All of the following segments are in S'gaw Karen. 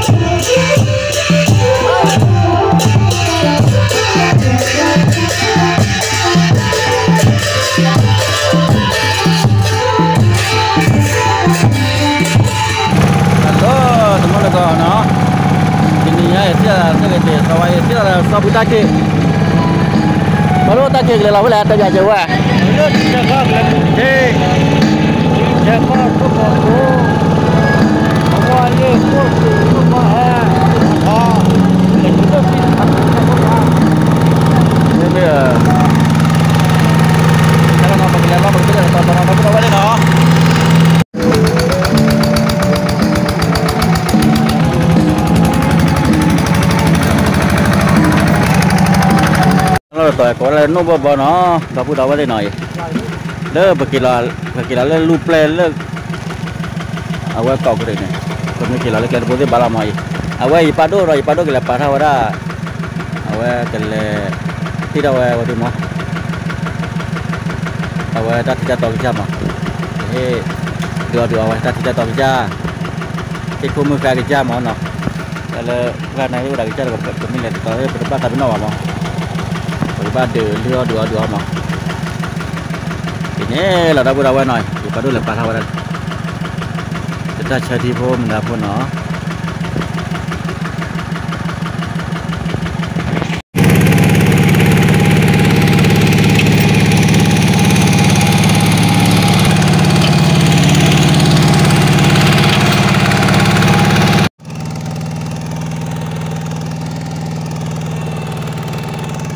လၢတမူတကိးနီၤ, တနံၤညါယထံၣ်သ့ၣ်ဂ့ၤတ့ၢ် စီၤဝါယထံၣ်ဒီးစီၤပူၤတၢ်ခံး, ဘၣ်ဒိၣ်တၢ်ခံးကလဲၤလီၤဖဲလဲၣ် တဲပၠးက့ၤဝဲ, လၢတၢ်ခီကလဲၤမုၢ်တ့ၢ်, တၢ်ခီခိၣ်ကီၢ်ခိၣ်, အဝဲလၢခိၣ်ကီၢ်ခိၣ်ကီၢ်ဟဲ, အ, မ့မ့ၢ်, တၢ်လီၤပကလဲၤလီၤ ပကလဲၤလီၤပကလဲၤလီၤဝဲလံနီၤ. လီၤတတီၤကိးလၢနိၣ်ဘီဘီနီၤ, ဒီပုၢ်ဒီဝဲၢ်သ့ၣ်နီၤအံၤ, လၢပက့ၤလီၤ, ပက့ၤလီၤလၢလူၢ်ပျဲၢ်လၢ အဝဲကီၢ်ကရံၣ်န့ၣ်, ပမ့ၢ်က့ၤလီၤလၢကျဲတဘိသ့ၣ်ဘၣ်လီၤမးအံၤ, အဝဲယပာ်ဒိၣ်ဒီး ယပာ်ဒိၣ်ကလဲၤပာ်ထီၣ်ဝဲဒၣ်, အဝဲကလဲၤ, ဟ့ၣ်ထီၣ်ဝဲဝဲဒုးမး အဝဲတၢ်ထံတၢ်တီကစၢ်မး, ဟ့ၣ်ဒုးအီၣ်ဒုးအီဝဲတၢ်ထံတၢ်တီကစၢ်, ဟ့ၣ်ခိၣ်မုၣ်ဃါကစၢ်မးနီၤ, တၢ်လၢပှၤန့ၣ်အိၣ်ဒၣ်ကစၢ်ဒီး ပမ့ၢ်လဲၤတတီၤ ပတဘၣ်သးပ့ၤနီၣ်ဘၣ်မး, ပကဘၣ်ဒုးလုၢ်အီၣ်ဒုးအီဒုးအီမး, ကန့ၣ်လီၤဒီပုၢ်ဒီဝဲၢ်နီၤ, ယပာ်ဒိၣ်လဲၤပာ်ထီၣ်ဝဲဒၣ်, တၢ်ဆၢထံဖိမုၢ်နၤဖိနီၤ. ဒီပုၢ်ဒီဝဲၢ်သ့ၣ်နီၤ ထီၣ်က့ၤ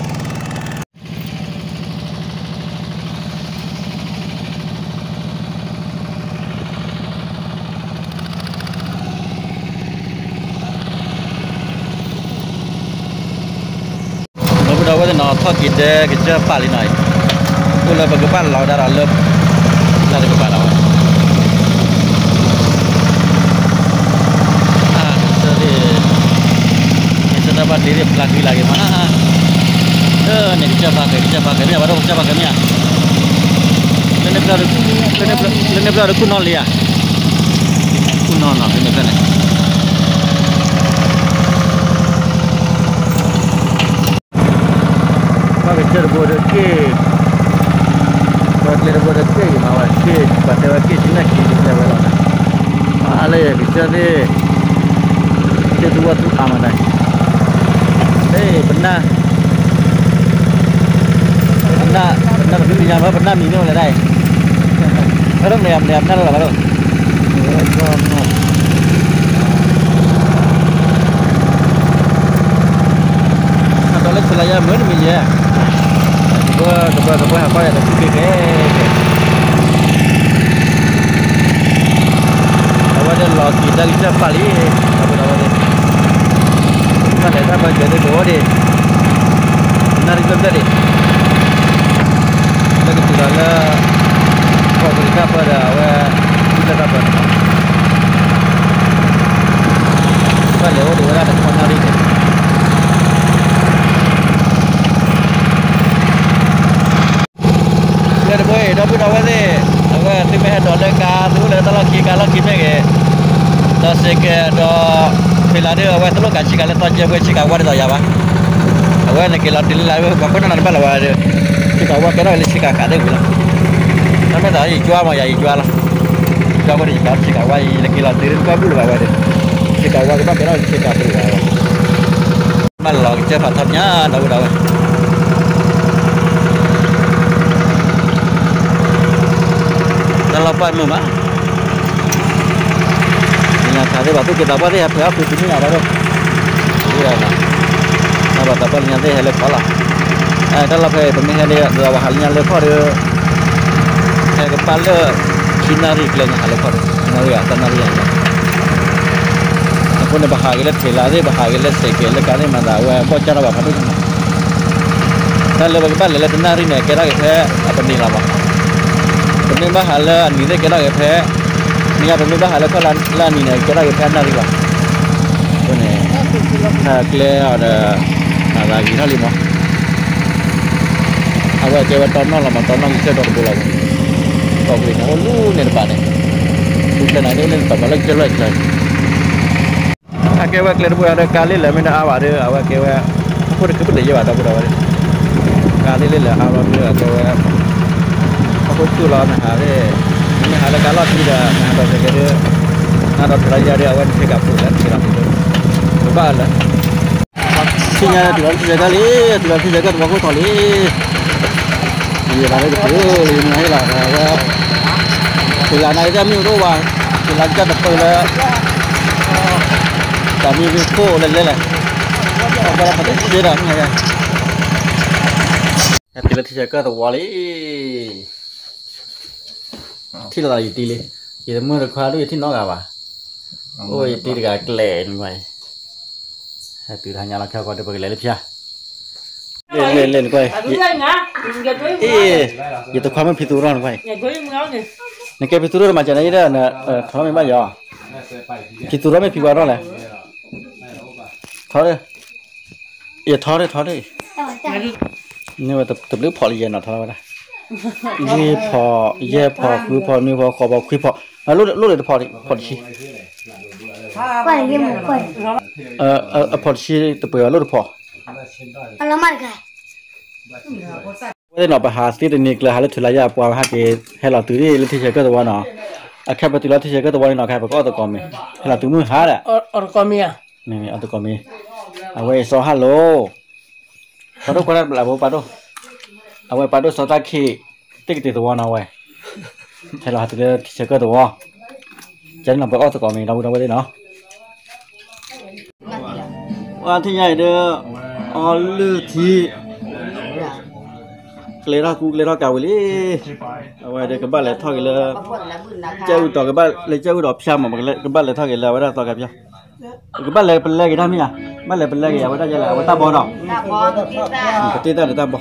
ဒဲကစၢၢ်ပာ်လံနီၤအံၤ, အိၣ်လၢပကဘၣ်လီၤဝဲဒၣ်ဒီးလၢ လၢတကပၤဒီးဝဲ ကစၢၢ်သ့ၣ်, ကစၢၢ်တၢ်ဘၣ်တ့သ့ၣ်ဖျါဃံလၤက့ၤမး, လၢန့ၣ်ကစၢၢ်ပာ်က့ၤ ကစၢၢ်ပာ်က့ၤမ့ၢ်ဧါ, ဘၣ်ဒိၣ်ကစၢၢ်ပာ်က့ၤမ့ၢ်ဧါ, လၢန့ၣ်ဖျၢၣ်ဒီး လၢန့ၣ်ဖျၢၣ်ဒီးခိၣ်နီၢ်လံဧါ, ခိၣ်နီၢ်နီၤ လၢန့ၣ်ဖျၢၣ်န့ၣ် ဘၣ်ကစၢၢ်တဘိဒီးက့ၢ်, ဘၣ်ကျဲတဘိဒီးက့ၢ်က့ၤမးဝဲ က့ၢ်, ပှၤတဲဝဲက့ၢ်ဆံနၢ်ခံတကျဲဝဲလီၤနီၤ, အါလၢကစၢၢ်သ့ၣ်, က့ၢ်သူဝဲသူအါမးနီၤ, ဟ့ၣ် ပနၢ်, ပနၢ်, ပနၢ်တမံၤမံၤညါမး ပနၢ်မံၤမ့ၢ်အိၣ်လဲၣ်ဒၣ်အံၤ, ဖဲဒၣ်မနုၤမနုၤ ပနၢ်လၢလီၤဘၣ်ဒိၣ် အဒီးလၢခံလၢယဲမုၢ်တမံၤယဲ, ကဘၢကဘၢကဘၢဟးကွၢ်ယၤဒီးသူက့ၤကဲ, အဝဲဒၣ်လီၤက့ၤတၢ်ကစၢၢ်ပာ်လံ, အဝဲဒၣ်ဝဲဒၣ်, ဘၣ်လဲၤတၢ်ဘၣ်ကဲၤသ့ၣ်ကဝီၤဒၣ်, နၣ်ရံၣ်ကျၢၢ်ကျၢၢ်ဒၣ် လၢကတုၤဒီးလၢ ကီၢ်ကရံၣ်တၢ်ပၢဒီးအဝဲ ဒ်လၢတၢ်ပၢန့ၣ် ဘၣ်လဲၤအိၣ်ဒံးဝဲဒၣ်တခီနၣ်ရံၣ်န့ၣ် လၢတဘိအံၤ ဒီပုၢ်ဒီဝဲၢ်သ့ၣ်, အဝဲသုမ့ၢ်ဟဲဒိးလၢကါ သုအိၣ်လၢတၢ်လီၢ်ခံ ကါလီၢ်ခံမ့ၢ်ဂ့ၤ, ဒီးစဲးကဲးဒီး ဖံးလၤဒၣ် အဝဲတလိၣ်ကးဆံးကးလၢသီကဲဘှဲဆံးကးဝါဒ်သိးယၤဘၣ်. အဝဲန့ၣ်က့ၤလီၤတုၤလၢ ပှၤခိၣ်နၢ်နၤတဘၣ်လၢၤဝဲဒီး ဆံးကးဝါကဲထီၣ်က့ၤလၢဆံးကးဃးသ့ၣ်ပူၤလီၤ. တၢ်မ့ၢ်သးယယွၤမး ယၤယယွၤလီၤ. ယယွၤဝဲန့ၣ် ယကးဆံးကးဝါအံၤ လၢက့ၤလီၤတုၤလၢကီၢ်ဘူၣ်လၢၤဘၣ်ဝဲဒီး ဆံးကးဝါကဘၣ်ကဲထီၣ်လၢဆံးကးပူၤလၢၤဘၣ်ဝဲ ဘၣ်လီၤကစၢၢ်ဖးထီညါ ဒီပုၢ်ဒီဝဲၢ် တၢ်လီၢ်ပာ်မုာ်မး, လၢညါခးသ့ၣ်ဘၣ် သူၣ်က့သးပှၢ်သ့ၣ်ဟဲဖျဲးအီၣ်ဖုးတနံၣ်အဘၣ်ဒိၣ်, တၢ်ဘၣ်သးပှၢ်လၢညါသ့ၣ်ဟဲလၢခီလီၤ, တၢ်လီၢ်ဖဲအံၤ ပမ့ၢ်ဟဲဒီး ပဟးလၢညါလၢခီၣ်ဒီး ဟဲကပာ်လၢ ဆံနၣ်ရံၣ်ကျဲညါ ဟးလၢခီၣ်ဒီး ဆံနၣ်ရံၣ် သၢနၣ်ရံၣ်ညါ အဃိန့ၣ် ပဟးက့ၤလၢထံးလါသ့ၣ် ပဟးက့ၤလၢစဲးကဲးလၢကါသ့ၣ်မၤသး အဝဲဘီၣ်ကၢ်ထီၣ်ဘၣ်ဖးဒိၣ်ညါမး, တၢ်လၢပကဘၣ်လဲၤလၢတနၣ်ရံၣ်န့ၣ် ကဲထီၣ်က့ၤဖဲအပနံၤလီၤမး, ပမ့ၢ်ဘၣ်ဟးလၢအနံၤသ့ၣ်ကဲထီၣ်က့ၤဖဲ, မ့ၢ်ညါပမ့ၢ်ဘၣ်ဟးလၢခီၣ်လၢအနံၤန့ၣ် ကဲထီၣ်က့ၤဖဲအနၣ်ရံၣ်လီၤ, အဃိန့ၣ် ဟးကျဲအီၤဒီး မၤသးဂ့ၤထီၣ်လံမး အဝဲကဲဝဲတီနီၣ်လီၤမး တီနီၣ်ကစၢၢ်ဒီတဘိလီၤ, ကီၢ်ကရံၣ်န့ၣ် အိၣ်လူန့ၣ်တဘၣ်န့ၣ်, လူကျဲန့ၣ် အိၣ်န့ၣ်တဘၣ်မး လၢကစၢၢ်လီၢ်ကျဲန့ၣ်, အကဲဝဲကျဲတဘိဒီးကါလ့လၢမ့ၢ်တအါဘၣ်ဒီး အဝဲကဲဝဲ ဟီၣ်ခိၣ်တခုပတယဲၢ်ဘၣ် ဒီပုၢ်ဒီဝဲၢ်, ကါလ့လ့လၢအါလီၤဒီး အကဲဝဲ ဟီၣ်ခိၣ်ဆူၣ်လီၤ နဟးလၢ နဟးလၢကါလီၢ်ခံဒီး နဟးဒီးကဲဒီး နဟးဒီးထုးလီၤယၤဒီး အဝဲနထံကးပူၤလၢနထံလီၤ ကဘၣ်လၢ ထံၣ်ညါတုၤလီၤထံဆဲးကၢၢ်လံ, တုၤလီၤထံဆဲးကၢၢ်သဝီခိၣ်ထီၣ်လံ, ယလါလၢကတုၤလံ မ့ၢ်ဟဲလီၤဝဲ, တုၤလီၤနၤအံၤတမ့ၢ်အိၣ်ဝဲ, တုၤလီၤကတၢၢ်တပၢၢ်လၢ တၢ်မံၤမံၤခိၣ်လဲၤလဲၤလဲၣ်, အဘၣ်လၢပတသ့ဒီးမ့ၢ်, ဟဲတုၤလၢထံဆဲးကၢၢ်သဝီလံ, ထံၣ်လိာ်သးယတံၤလံ, ယတမုၢ်တခွါဒိၣ်ယထံၣ်နီတဂၤဘၣ်, အိၣ်ယတံၤတဂၤကျဲၤန့ၣ်, ဟဲတုၤတဟါညါလီၤခဲကီဒီးပကလဲၤလၢဖၠၣ် လဲၤလဲၤနကွၢ်, အ့, ယတခွါမ့ၢ်ဖံသူရီနကွၢ်, နကဲဖံသူရီတမၤစၢၤနၤယဲဒီး, ထီမ့ၢ်ဘၣ်ယီၤ, ဖံသူရီမ့ၢ်ဖံပှၤရီလဲၣ်, ထီ, ယထီထီထီ, န့ၣ်ဝဲတဘျုးဖီၣ်လၢယဲနီၤထီဝဲဒၣ်, ယဲၢ်ဖီၣ်, ယဲၢ်ဖီၣ်, ဃုဖီၣ်, နွံဖီၣ်, ဃိးဖီၣ်, ခွံဖီၣ်, လိၣ်လၢတဖီၣ်, ဖီၣ်တဆံ, အဖီၣ်တဆံတပှဲၤဘၣ်လိၣ်တဖီၣ် ဝဲသ့ၣ်နီၤ ပဟးသ့တနံၤကျၢၤ ဟးလၢထုးလါယၤပှၤဟးက့ၤ ဟဲလီၤတုၤလၢထံဆဲးကၢၢ်သဝီနီၤ, အခါပတုၤလီၤထံဆဲးကၢၢ်သဝီန့ၣ်နီၤ ခါပကအီၣ်သကိးမ့ၤ, ဟဲလီၤတုၤမုၢ်ဟါဒီး, အီၣ်သကိးမ့ၤ, အဝဲအစီဟၣ်လိၤ, ပာ်ဒိၣ်ကွၢ်တၢ်တဘျီဖိပာ်ဒိၣ်, အဝဲပာ်ဒိၣ်စီတၢ်ခံး, သ့ၣ်ကတ့ၢ်သဝီနီၤဝဲ, ဟဲလီၤဟးတုၤလၢထံဆဲးကၢၢ်သဝီ, ကဲနီၤ ပအီၣ်သကိးမ့ၤ ဒီပုၢ်ဒီဝဲၢ်သ့ၣ်နီၤ ပှၤထံၣ်ညါအံၤဒီး အီလုၢ်ထံ, ကျဲထီၣ်ကူကျဲထီၣ်ကးဝံၤလံ, အဝဲဒီးကဘၣ်လဲၤထီၣ်က့ၤလၢ ကဲအူတီၤ ကဘၣ်လဲၤကဲအူတီၤဖၠၣ်မး ကဘၣ်လဲၤထီၣ်က့ၤလၢအဝဲဒၣ်သီခါဖၠၣ်, ကဘၣ်လဲၤပလဲက့ၤတၢ်မ့ၢ်ဧါ, ဘၣ်လဲၤပလဲက့ၤအဝဲဒၣ်ယဲလဲၣ် အဝဲတၢ်ဘီဒီး, ပတ့တၢ်ဒီးတၢ်ဘီ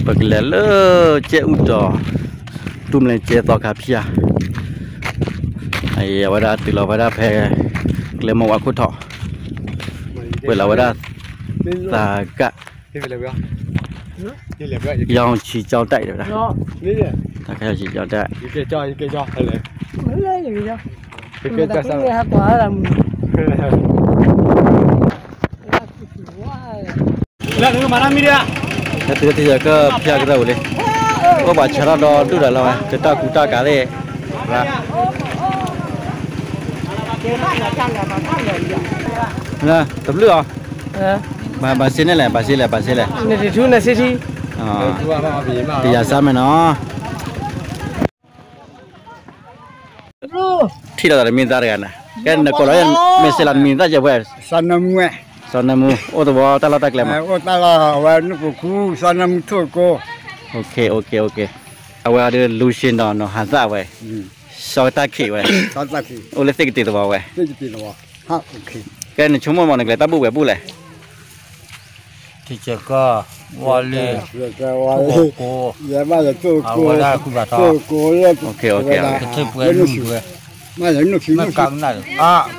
ပကလဲၤလၢကဲအူတီၤ, တူၢ်မလဲၤကဲသီခါဖၠၣ်, အဝဲဒၣ်တုၤလီၤဝဲဒၣ်ဖဲ ကျဲမုၢ်ဝါခိၣ်ထီၣ်, ပှဲၤလီၤဝဲဒၣ် သးကၣ် ရောင်ခြည်ကျောင်းတိုက် တဲဝဲဒၣ်, သးကၣ် ရောင်ခြည်ကျောင်းတိုက် လၢနမၤတၢ်မံၤဒၣ်, ဟဲတုၤလၢထံဆဲးကၢၢ်ဖၠၣ်ကရၢၢ်ပူၤလံ, အိၣ်ပှၤဆါထီၣ်ဒီဒူၣ်ဒီးလီၤဝဲ ကတၢ်ကူတၢ်ကၤသ့ၣ်, တဘျုးအီၤ, ဘၣ်စ့န့ၣ်လဲၣ် ဘၣ်စ့လဲၣ် ဘၣ်စ့လဲၣ်, တယၤစါမဲာ်နီၤ ထံၣ်လိာ်သးတမံၤသးတဂၤန့ၣ်, ကဲနကိးလီၤ မ့ၢ်စ့လီၤနမံၤသၣ်ယဲၢ်ဝဲ, စီၤနၢမူ, အိၣ်သဝီတၢ်လီၢ်တၢ်ကျဲမး, အိၣ်တၢ်လီၢ်အဝဲနူၢ်ပူၤခူ စီၤနၢမူထိၣ်ကိ, အဝဲဒၣ်လူၤဆ့ဒီးနီၤဟးသၣ်ဝဲ, စီၤတၢ်ခံးဝဲ, အိၣ်လၢသ့ၣ်ကတ့ၢ်သဝီဝဲ, ကဲနဆိကမိၣ်မးနကလဲၤတၢ်ဘူၣ်ဝဲဘူၣ်လဲၣ် ထံဆဲးကၢၢ်, ဝီလ့ၣ်, ထိၣ်ကိ, အဝဲဒၣ်ကူဘၣ်ထီ,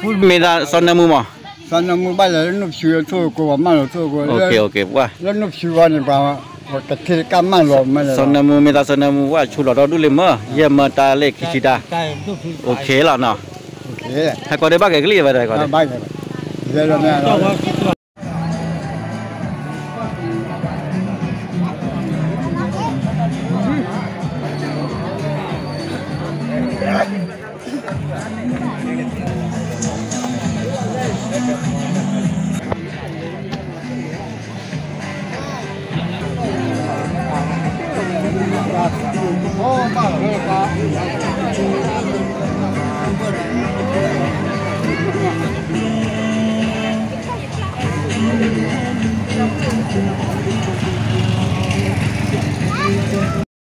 မ့ၢ်သးစီၤနၢမူမး စီၤနၢမူဘၣ်လဲၤလၢနိၣ်ပၢၡူအထိၣ်ကိး ပှၤမၢလီၤထိၣ်ကိးလၢ လၢနိၣ်ပၢၡူဂီၢ်န့ၣ် ပှၤကထံၣ်တကးမၢလီၤမးလဲၣ်. စီၤနၢမူ မ့ၢ်သးစီၤနၢမူဝဲဆူးလီၤဒီဒူၣ်လံမၢ် ယဲၢ်မၢတၢ်လၢခံဆံတၢ် အိၣ်ခ့လီၤနီၤ. ဟဲကီးဒီးဘၣ်က့ၤကလံၢ်ဝဲဒီးကီးဒီး ဘၣ်က့ၤ